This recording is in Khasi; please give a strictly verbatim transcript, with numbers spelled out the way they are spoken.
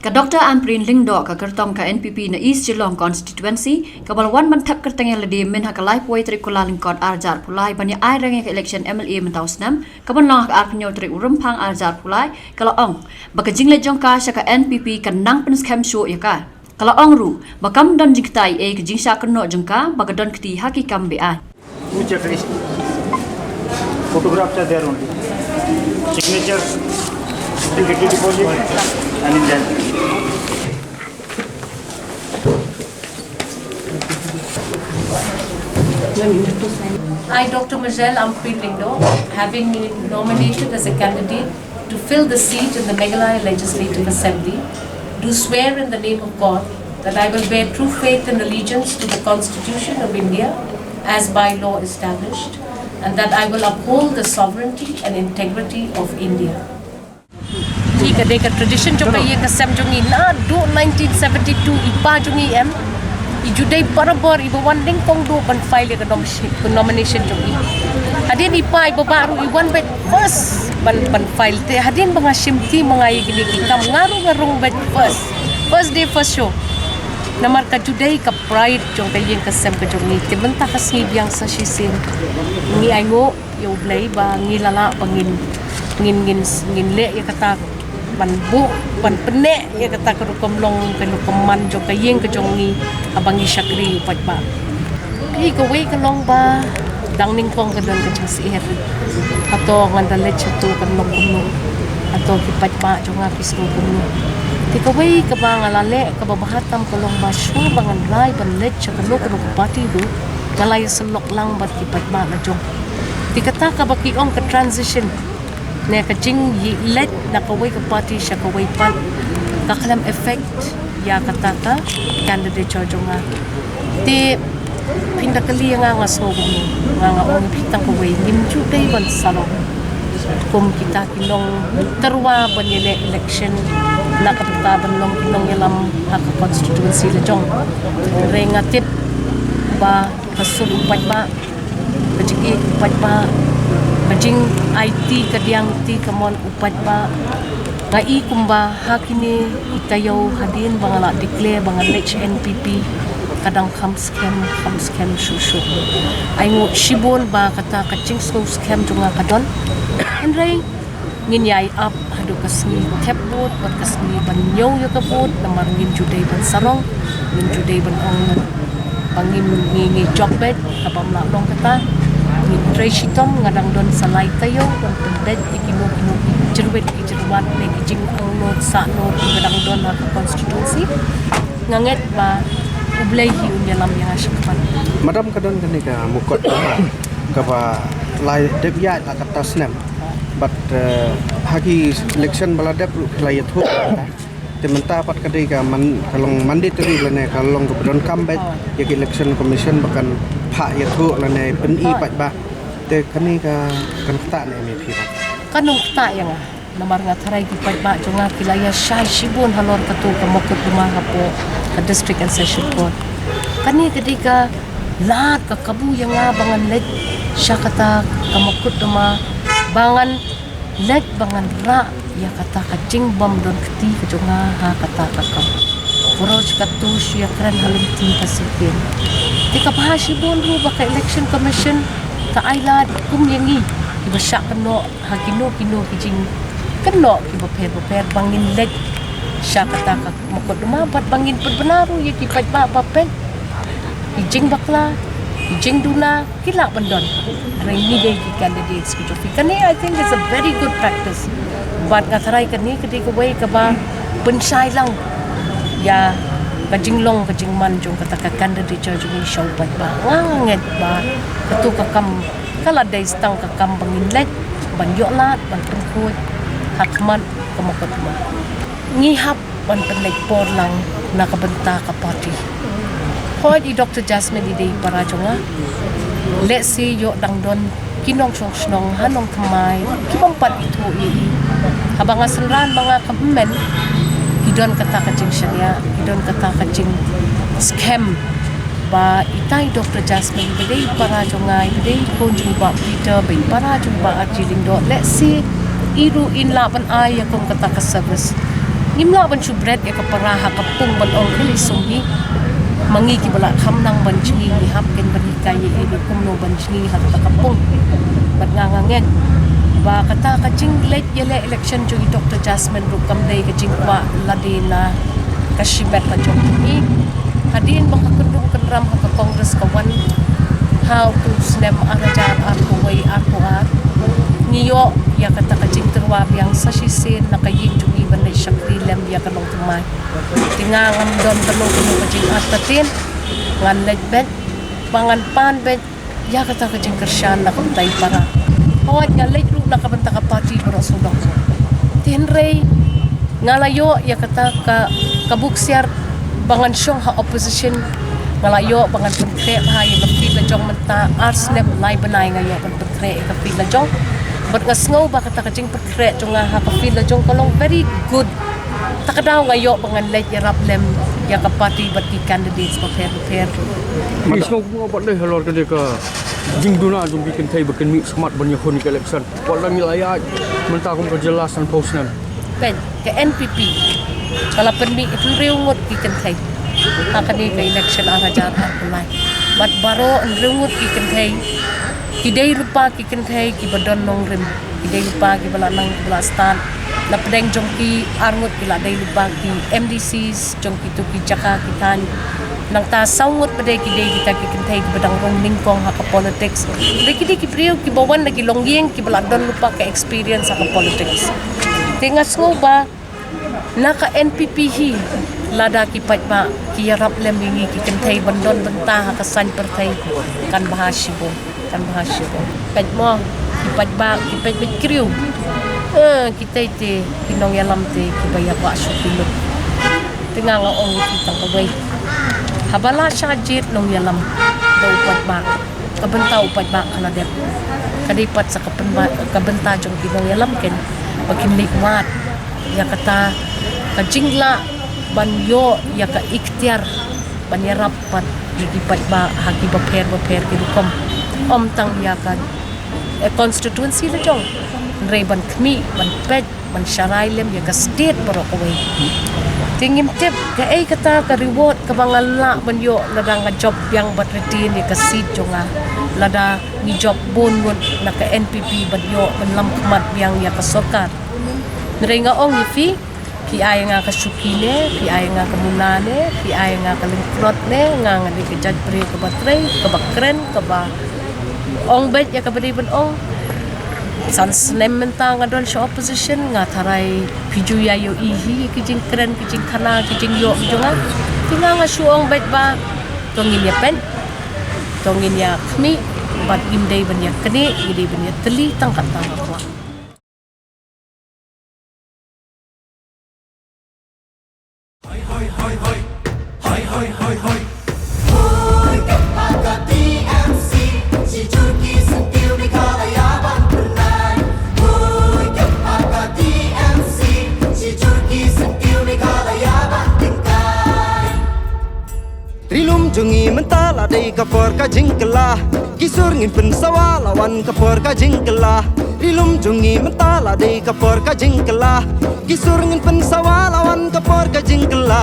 Ka Doctor Ampareen Lyngdoh, ka kyrtong ka N P P na East Shillong Constituency, kaba la wan ban thep kyrteng ïa lade mynha ka laiphew tarik Kyllalyngkot arhajar arphew lai ban ïa ai reng ïa ka election M L A mynta u snem, kaban long ha ka arphew hynñiew tarik u Rymphang arhajar arphew lai, ka la ong ba ka jingleit jong ka sha ka N P P kan nang pynskhem shuh ïa ka. Ka la ong ruh ba kam don jingktai ei ka jingshah kynnoh jong ka ba ka don kti ha ki kam beaiñ. Two check list. Photographs are there only. Signature, security deposit, and in that. I, Doctor Michelle Ampareen Lyngdoh, having been nominated as a candidate to fill the seat in the Meghalaya Legislative Assembly, do swear in the name of God that I will bear true faith and allegiance to the Constitution of India as by law established, and that I will uphold the sovereignty and integrity of India. Ki ka dei ka tradition jong ka ïing ka sem jong ngi naduh nineteen seventy-two, i pa jong ngi em, i ju dei barabor iba wan nyngkong duh ban file ïa ka nom-, ka nomination jong ngi. Hadien i pa i ba bah ruh i wan beit first ban, ban file te. Hadien ba nga shim ti ma nga ïa kine ki kam nga ruh nga rung beit first. First day, first show. Namar ka ju dei ka pride jong ka ïing ka sem ka jong ngi. Te mynta ka sngi biang sa shisien ngi ainguh ïa U Blei ba ngi la lah ba ngin, ngin, ngin, ngin leh ïa kata, ban buh, ban pynneh ïa kata ka rukom long, ka rukom man jong ka ïing ka jong ngi haba ngi shakri ïa u paidbah. Kaei kawei ka long ba dang nyngkong ka don ka jingsyier. Hato ngan da leit shato kan long kumno? Hato ki paidbah jong nga ki sngew kumno? Te kawei kaba nga la leh kaba bha tam ka long ba shuwa ba ngan rai ban leit sha kano kano ka party ruh, nga la ïasyllok lang bad ki paidbah la jong. Te kata kaba ki ong ka transition, ne ka jingïaleit na kawei ka party sha kawei pat, ka khlem effect ïa kata ka candidature jong nga. Te phin da kylli ïa nga, nga sngew kumno? Nga, nga ong ïa phi tang kawei, ngim ju dei ban sarong. Kum kita ki nongtyrwa ban ïaleh election na ka bynta ban long ki nongïalam ha ka constituency la jong. Hynrei nga tip ba ka sur u paidbah, ka jingïeit u paidbah, ka jingaiti ka diang ti ka mon u paidbah. Nga i kumba ha kine ki taïew hadien ba nga la declare ba ngan leit sha N P P, ka dang kham skhem, kham skhem shuh shuh. Ainguh shibun ba kata ka jingsngew skhem jong nga ka don. Hynrei ngin ïai ap haduh ka sngi thep vote bad ka sngi ban ñiew ïa ka vote, namar ngin ju dei ban sarong, ngin ju dei ban ong ba ngin, ngi, ngi jop beit, ka bym lah long kata. Ngin trei shitom, nga dang don sa lai taïew ban pynbeit ïa kino kino ki jyrwit ki jyrwat ne ki jingangnud sahnud kiba dang don ha ka constituency. Nga ngeit ba U Blei hi un ïalam ïa nga shakhmat. Madam, ka don kane ka mukotduma kaba la dep ïaid la katta snem. Bad, eh, ha ki election ba la dep ruh ki la ïathuh. Te mynta pat ka dei ka man, ka long mandatory lane ka long kaba donkam beit ïa ki election commission ba kan phah ïathuh lane pyni paidbah. Te kane ka, kan ktah ne em ïa phi pat? Kan ym ktah ïa nga. Namar nga tharai ki paidbah jong nga ki la ïa shai shibun halor kato ka mukotduma hapoh ka District and Session Court. Kane ka dei ka lad ka kabu ïa nga ba ngan leit sha kata ka mukotduma, ba ngan leit ba ngan rah ïa kata ka jingbym don kti ka jong nga ha kata ka kam. Baroh shi katto shu ïakren ha lynti ka syriem. Te ka bha shibun ruh ba ka Election Commission ka ai lad kum ïa ngi kiba shah kynnoh ha kino kino ki jingkynnoh kiba pher ba pher ba ngin leit sha kata ka mukotduma bad ba ngin pynbna ruh ïa ki paidbah ba peit ki jingbakla, ki jingduna ki lah ban don. Hynrei ngi dei ki candidates ki jong phi. Kane I think is a very good practice. Bad nga tharai kane ka dei kawei kaba pynshai lang ïa ka jinglong ka jingman jong kata ka candidature jong ngi sha u paidbah. Nga ngeit ba kato ka kam ka la dei tang ka kam ba ngin leit ban ïoh lad ban pynkhuid ha khmat ka mukotduma. Ngi hap ban pynleit por lang na ka bynta ka party. Hooid, i Doctor Jasmine i dei i para jong nga. Lehse ïoh dang don ki nongshong shnong ha nongthymmai ki bym pat ithuh ïa i. Haba nga synran ma nga ka hynmen, ki don kata ka jingshaniah, ki don kata ka jingskhem ba itai Doctor Jasmine ba dei para jong nga, ba dei khun jong Bah Peter, ba i para jong Bah R G Lyngdoh, lehse i ruh in lah ban ai ïa kum kata ka service. Ngim lah ban shu bret ïa ka para ha ka pung ban ong khie lei sum hi. Ma ngi kiba la kham nang ban jngi ngi hap ken ban hikai ïa i kumno ban jngi ha ka pung. Bad nga nga ngeit ba kata ka jingleit ïaleh election jong i Doctor Jasmine ruh kam dei ka jingkwah lade na ka shimet la jong i. Hadien ba ka kyndung kynram ha ka Congress ka wan ha u snem ar hajar arphew wei arphew ar, ngi ïoh ïa kata ka jingtyrwa biang sa shisien na ka ïing jong i ban leit shakri lem ïa ka nongthymmai. Te nga ngam don kano kano ka jingartatien, ngan leit beit ba ngan pan beit ïa kata ka jingkyrshan na ka bynta i para. Hooid, nga leit ruh na ka bynta ka party baroh sawdong. Te hynrei nga la ïoh ïa kata ka, ka buksiar ba ngan shong ha opposition. Nga la ïoh ba ngan pynkhreh bha ïa ka field la jong mynta ar snem lai bnai nga ïoh ban pynkhreh ïa ka field la jong. Bad nga sngew ba kata ka jingpynkhreh jong nga ha ka field la jong ka long very good. Ta ka daw nga ïoh ba ngan leit ïarap lem ïa ka party bad ki candidates bapher bapher. Ki sngewbha ba dei halor kane ka jingduna jong ki kynthei ba kin mih smat ban ïakhun ïa ka election. Wat la ngi la ïaid mynta kum ka jylla sanphew snem. Peit, ka N P P ka la pynmih hynriew ngut ki kynthei ha kane ka election ar hajar arphew lai. Bad baroh hynriew ngut ki kynthei ki dei lypa ki kynthei kiba don nongrim. Ki dei lypa kiba la nang kiba la stad. Na pdeng jong ki ar ngut ki la dei lypa ki M D Cs jong kito ki jaka ki thaiñ. Nangta saw ngut pat de ki dei kita ki kynthei kiba dang rung nyngkong ha ka politics. Dei ki dei ki briew kiba wan na ki longïing kiba la don lypa ka experience ha ka politics. Te nga sngew ba na ka N P P hi lada ki paidbah ki ïarap lem ïa ngi ki kynthei ban don bynta ha ka saiñ pyrthei kan bha shibun. Kan bha shibun. Peit mo, ki paidbah, ki peit beit kriw. Eh, kitei te, ki nongïalam te, kiba ïa ba shu ki lut. Te nga nga ong ïa ki tang kawei. Haba la shah jied nongïalam da u paidbah, ka bynta u paidbah ka la dep. Ka dei pat sa ka pynba, ka bynta jong ki nongïalam ken ba kin leit wad ïa kata ka jinglah ban ïoh ïa ka iktiar ban ïarap pat ïa ki paidbah ha ki bapher bapher ki rukom. Ym tang ïa ka, eh, constituency la jong, hynrei ban khmih, ban peit, ban sharai lem ïa ka state baroh kawei. Te ngim tip kaei kata ka reward kaba nga lah ban ïoh lada nga jop biang bad retain ïa ka seat jong nga, lada ngi jop bun ngut na ka N P P ban ïoh ban lam khmat biang ïa ka sorkar. Hynrei nga ong ïa phi, phi ai nga ka shuki ne, phi ai nga ka muna ne, phi ai nga ka lyngkot ne, nga nga dei ka jait briew kaba trei, kaba kren, kaba ong beit ïa kaba dei ban ong. San snem mynta nga don sha opposition, nga tharai phi ju ïa ïohi hi ki jingkren, ki jingkhana, ki jingïoh ki jong nga. Te nga nga shu ong beit ba to ngin ïa peit, to ngin ïa khmih, bad ngim dei ban ïa knieh, ngi dei ban ïa tylli tang kata nga kwah. Ri lum jong ngi mynta la dei ka por ka jingkylla. Ki sur ngin pynsawa la wan ka por ka jingkylla. Ri lum jong ngi mynta la dei ka por ka jingkylla. Ki sur ngin pynsawa la wan ka por ka jingkylla.